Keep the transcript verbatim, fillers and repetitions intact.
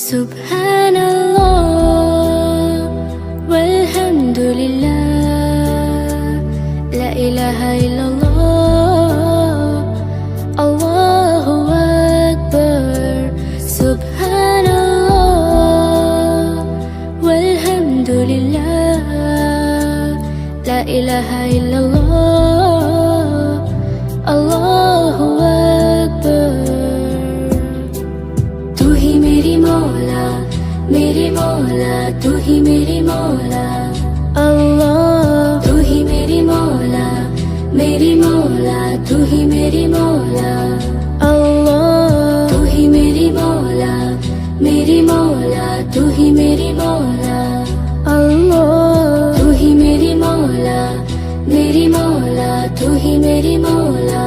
Subhanallah, walhamdulillah, la ilaha illallah, Allahu akbar. Subhanallah, walhamdulillah, la ilaha illallah, Allahu akbar. तू ही मेरी मौला, मेरी मौला, तू ही मेरी मौला। अल्लाह, तू ही मेरी मौला, मेरी मौला, तू ही मेरी मौला। अल्लाह, तू ही मेरी मौला, मेरी मौला, तू ही मेरी मौला। अल्लाह, तू ही मेरी मौला, मेरी मौला, तू ही मेरी मौला।